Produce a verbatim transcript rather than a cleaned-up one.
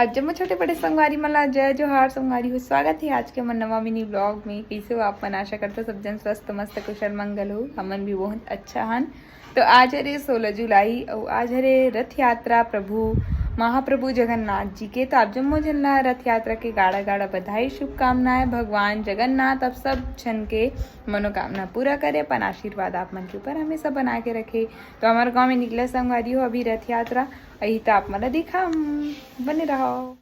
आप जम्मो छोटे बड़े संगवारी मन ला जय जोहार संगवारी हो, स्वागत हे आज के हमर नवा mini vlog में। कइसे हो आप मन? आशा करथों सब जन स्वस्थ मस्त कुशल मंगल हो। हमन भी बहुत अच्छा हन। तो आज हरे सोलह जुलाई अउ आज हरे रथ यात्रा प्रभु महाप्रभु जगन्नाथ जी के। तो आप जम्मो झन ला रथ यात्रा के गाड़ा गाड़ा बधाई शुभकामनाएं। भगवान जगन्नाथ आप सब झन के मनोकामना पूरा करे, अपन आशीर्वाद आप मन के ऊपर हमेशा बना के रखे। तो हमर गांव में निकले संगवारी हो अभी रथ यात्रा, अही तो आप मन ला दिखाहूं, बने रहो।